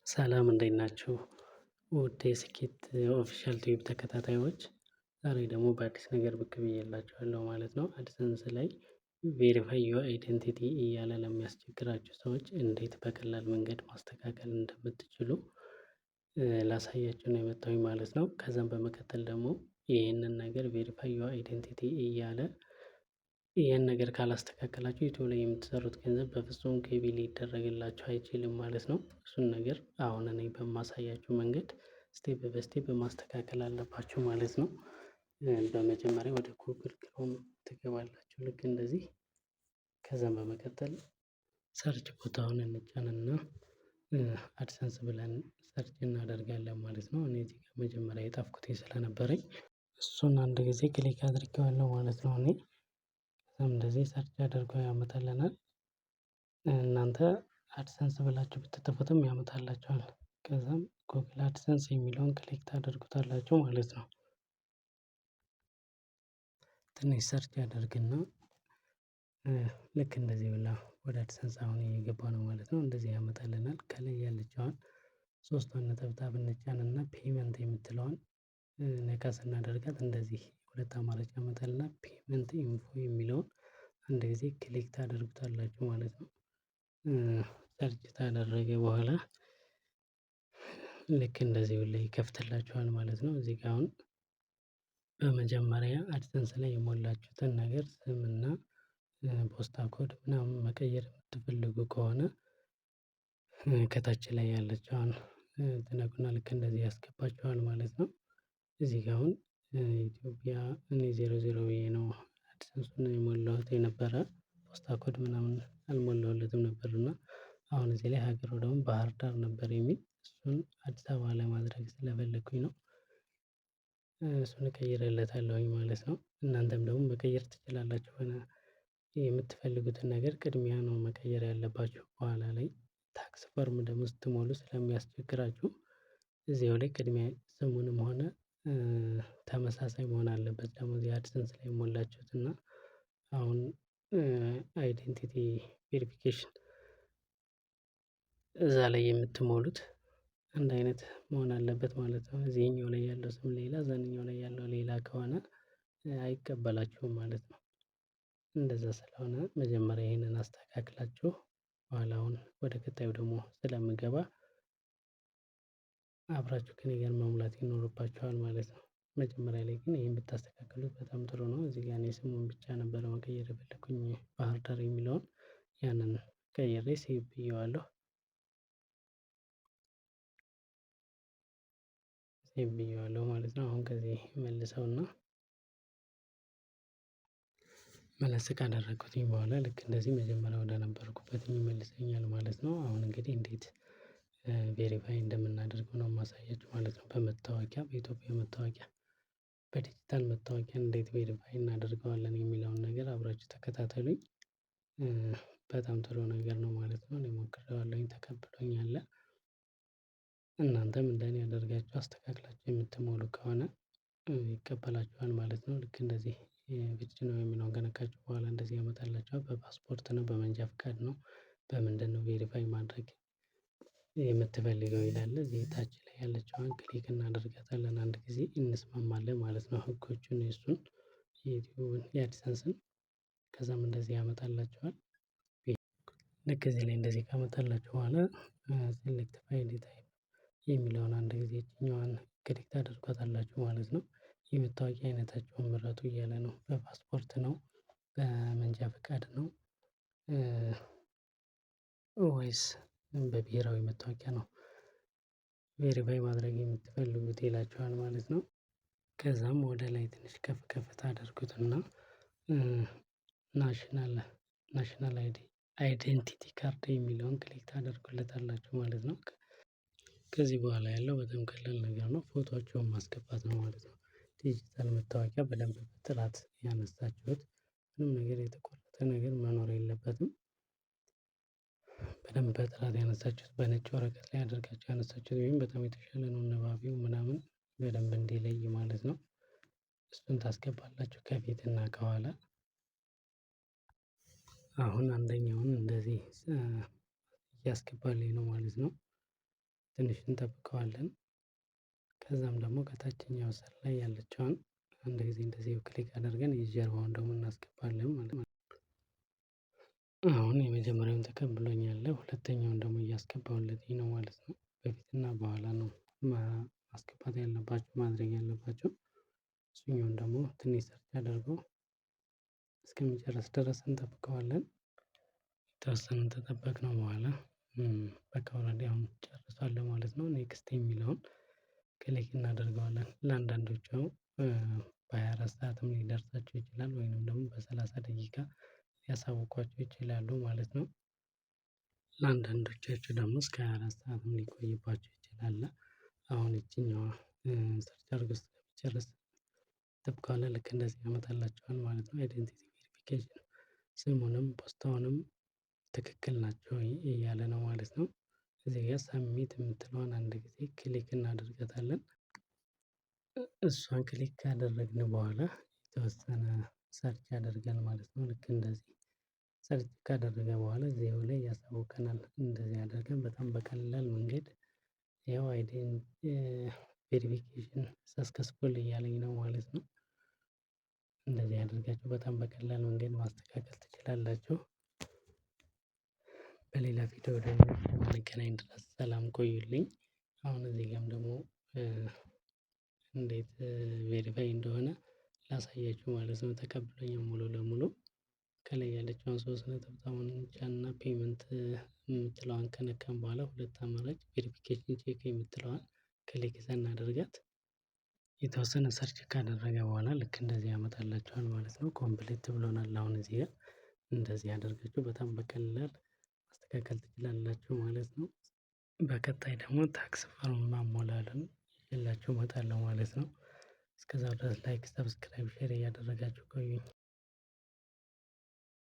ሰላም እንዴት ናችሁ? ውድ የስኬት Official Tube ተከታታዮች፣ ዛሬ ደግሞ በአዲስ ነገር ብቅ ብዬላችኋለሁ ማለት ነው። AdSense ላይ verify your identity እያለ ለሚያስቸግራችሁ ሰዎች እንዴት በቀላል መንገድ ማስተካከል እንደምትችሉ ላሳያችሁ ነው የመጣሁኝ ማለት ነው። ከዛም በመቀጠል ደግሞ ይህንን ነገር verify your identity እያለ ይህን ነገር ካላስተካከላችሁ YouTube ላይ የምትሰሩት ገንዘብ በፍጹም ገቢ ሊደረግላችሁ አይችልም ማለት ነው። እሱን ነገር አሁን እኔ በማሳያችሁ መንገድ step በ step ማስተካከል አለባችሁ ማለት ነው። በመጀመሪያ ወደ Google Chrome ትገባላችሁ ልክ እንደዚህ። ከዛም በመቀጠል search ቦታውን እንጫንና AdSense ብለን search እናደርጋለን ማለት ነው። እኔ እዚህ ጋር መጀመሪያ የጣፍኩት ስለነበረኝ እሱን አንድ ጊዜ click አድርጌዋለሁ ማለት ነው። እኔ ከዛም እንደዚህ search አድርጎ ያመጣልናል። እናንተ AdSense ብላችሁ ብትጽፉትም ያመጣላችኋል። ከዛም Google AdSense የሚለውን click ታደርጉታላችሁ ማለት ነው። ትንሽ search ያደርግና ልክ እንደዚህ ብላ ወደ AdSense አሁን እየገባ ነው ማለት ነው። እንደዚህ ያመጣልናል። ከላይ ያለችዋን ሶስቷን ነጠብጣብ እንጫንና payment የምትለዋን ነካ ስናደርጋት እንደዚህ ሁለት አማራጭ ያመጣልናል። Payment info የሚለውን አንድ ጊዜ click ታደርጉታላችሁ ማለት ነው። Search ካደረገ በኋላ ልክ እንደዚህ ሁላ ይከፍትላችኋል ማለት ነው። እዚህ ጋር አሁን በመጀመሪያ AdSense ላይ የሞላችሁትን ነገር ስምና ፖስታ ኮድ ምናምን መቀየር የምትፈልጉ ከሆነ ከታች ላይ ያለችዋን ትነኩና ልክ እንደዚህ ያስገባችኋል ማለት ነው። እዚህ ጋር አሁን ኢትዮጵያ እኔ 00 ብዬ ነው AdSense ኡን የሞላሁት የነበረ፣ ፖስታ ኮድ ምናምን አልሞላሁለትም ነበር። እና አሁን እዚህ ላይ ሀገሩ ደግሞ ባህር ዳር ነበር የሚል፣ እሱን አዲስ አበባ ለማድረግ ስለፈለኩኝ ነው። እሱን እቀይርለታለሁኝ ማለት ነው። እናንተም ደግሞ መቀየር ትችላላችሁ። የምትፈልጉትን ነገር ቅድሚያ ነው መቀየር ያለባችሁ። በኋላ ላይ tax form ደግሞ ስትሞሉ ስለሚያስቸግራችሁ እዚያው ላይ ቅድሚያ ስሙንም ሆነ ተመሳሳይ መሆን አለበት። ደግሞ እዚህ AdSense ላይ የሞላችሁት እና አሁን identity verification እዛ ላይ የምትሞሉት አንድ አይነት መሆን አለበት ማለት ነው። እዚህኛው ላይ ያለው ስም ሌላ፣ እዛኛው ላይ ያለው ሌላ ከሆነ አይቀበላችሁም ማለት ነው። እንደዛ ስለሆነ መጀመሪያ ይሄንን አስተካክላችሁ በኋላ አሁን ወደ ቀጣዩ ደግሞ ስለምገባ አብራችሁ ከእኔ ጋር መሙላት ይኖርባችኋል ማለት ነው። መጀመሪያ ላይ ግን ይሄን ብታስተካክሉት በጣም ጥሩ ነው። እዚህ ጋር እኔ ስሙን ብቻ ነበረ መቀየር የፈለኩኝ፣ ባህር ዳር የሚለውን ያንን ቀይሬ save ብዬዋለሁ። Save ብዬዋለሁ ማለት ነው። አሁን ከዚህ መልሰውና መለስ ካደረግኩትኝ በኋላ ልክ እንደዚህ መጀመሪያ ወደ ነበርኩበት ይመልሰኛል ማለት ነው። አሁን እንግዲህ እንዴት verify እንደምናደርገው ነው የማሳያችሁ ማለት ነው። በመታወቂያ፣ በኢትዮጵያ መታወቂያ፣ በዲጂታል መታወቂያ እንዴት verify እናደርገዋለን የሚለውን ነገር አብራችሁ ተከታተሉኝ። በጣም ጥሩ ነገር ነው ማለት ነው። እኔ ሞክሬዋለሁኝ፣ ተቀብሎኛል። እናንተም እንደኔ አድርጋችሁ አስተካክላችሁ የምትሞሉ ከሆነ ይቀበላችኋል ማለት ነው። ልክ እንደዚህ ብቻ ነው የሚለውን ከነካችሁ በኋላ እንደዚህ ያመጣላችኋል። በፓስፖርት ነው፣ በመንጃ ፍቃድ ነው፣ በምንድነው verify ማድረግ የምትፈልገው ይላል። እዚህ ታች ላይ ያለችዋን click እናደርጋታለን፣ አንድ ጊዜ እንስማማለን ማለት ነው። ህጎቹን የእሱን የ YouTube ን የ AdSense ን። ከዛም እንደዚህ ያመጣላችኋል። ልክ እዚህ ላይ እንደዚህ ካመጣላችሁ በኋላ select file type የሚለውን አንድ ጊዜ ይችኛዋን click ታደርጓታላችሁ ማለት ነው። የመታወቂያ አይነታችሁን ምረጡ እያለ ነው። በፓስፖርት ነው፣ በመንጃ ፈቃድ ነው ወይስ በብሄራዊ መታወቂያ ነው verify ማድረግ የምትፈልጉት ይላችኋል ማለት ነው። ከዛም ወደ ላይ ትንሽ ከፍ ከፍ ታደርጉትና national ID identity card የሚለውን click ታደርጉለታላችሁ ማለት ነው። ከዚህ በኋላ ያለው በጣም ቀላል ነገር ነው። ፎቶአችሁን ማስገባት ነው ማለት ነው። ዲጂታል መታወቂያ በደንብ በጥራት ያነሳችሁት፣ ምንም ነገር የተቆረጠ ነገር መኖር የለበትም። በደንብ በጥራት ያነሳችሁት፣ በነጭ ወረቀት ላይ አድርጋችሁ ያነሳችሁት ወይም በጣም የተሻለ ነው፣ ንባቢው ምናምን በደንብ እንዲለይ ማለት ነው። እሱን ታስገባላችሁ ከፊት እና ከኋላ። አሁን አንደኛውን እንደዚህ እያስገባልኝ ነው ማለት ነው። ትንሽ እንጠብቀዋለን። ከዛም ደግሞ ከታችኛው ስር ላይ ያለችውን አንድ ጊዜ እንደዚህ click አድርገን የጀርባውን ደግሞ እናስገባለን ማለት ነው። አሁን የመጀመሪያውን ተቀብሎኛል፣ ሁለተኛውን ደግሞ እያስገባሁለት ነው ማለት ነው። በፊትና በኋላ ነው ማስገባት ያለባችሁ፣ ማድረግ ያለባችሁ። እሱኛውን ደግሞ ትንሽ search አድርጎ እስከሚጨርስ ድረስ እንጠብቀዋለን። የተወሰነ ተጠበቅነው በኋላ በቃ already አሁን ጨርሷል ማለት ነው። Next የሚለውን click እናደርገዋለን። ለአንዳንዶቹ በ24 ሰዓትም ሊደርሳቸው ይችላል፣ ወይንም ደግሞ በ30 ደቂቃ ሊያሳውቋቸው ይችላሉ ማለት ነው። ለአንዳንዶቻችሁ ደግሞ እስከ 24 ሰዓትም ሊቆይባቸው ይችላል። አሁን ይችኛዋ search አድርጎ እስከሚጨርስ እንጠብቀዋለን። ልክ እንደዚህ ያመጣላችኋል ማለት ነው። Identity verification ስሙንም ፖስታውንም ትክክል ናቸው እያለ ነው ማለት ነው። እዚህ ጋር submit የምትለዋን አንድ ጊዜ click እናደርጋታለን። እሷን click ካደረግን በኋላ የተወሰነ search ያደርጋል ማለት ነው። ልክ እንደዚህ search ካደረገ በኋላ እዚሁ ላይ ያሳውቀናል። እንደዚህ አድርገን በጣም በቀላል መንገድ ያው identity verification successful እያለኝ ነው ማለት ነው። እንደዚህ አድርጋችሁ በጣም በቀላል መንገድ ማስተካከል ትችላላችሁ። በሌላ ቪዲዮ ደግሞ እስከምንገናኝ ድረስ ሰላም ቆዩልኝ። አሁን እዚህ ጋርም ደግሞ እንዴት verify እንደሆነ ላሳያችሁ ማለት ነው። ተቀብሎኛል ሙሉ ለሙሉ። ከላይ ያለችውን ሶስት ነጠብጣቡን ጫንና payment የምትለዋን ከነካን በኋላ ሁለት አማራጭ verification check የምትለዋን click ስናደርጋት የተወሰነ search ካደረገ በኋላ ልክ እንደዚህ ያመጣላችኋል ማለት ነው። Complete ብሎናል። አሁን እዚህ ጋር እንደዚህ አድርጋችሁ በጣም በቀላል ማስተካከል ትችላላችሁ ማለት ነው። በቀጣይ ደግሞ tax form አሞላልን ይዤላችሁ እመጣለሁ ማለት ነው። እስከዛው ድረስ like፣ subscribe፣ share እያደረጋችሁ ቆዩኝ።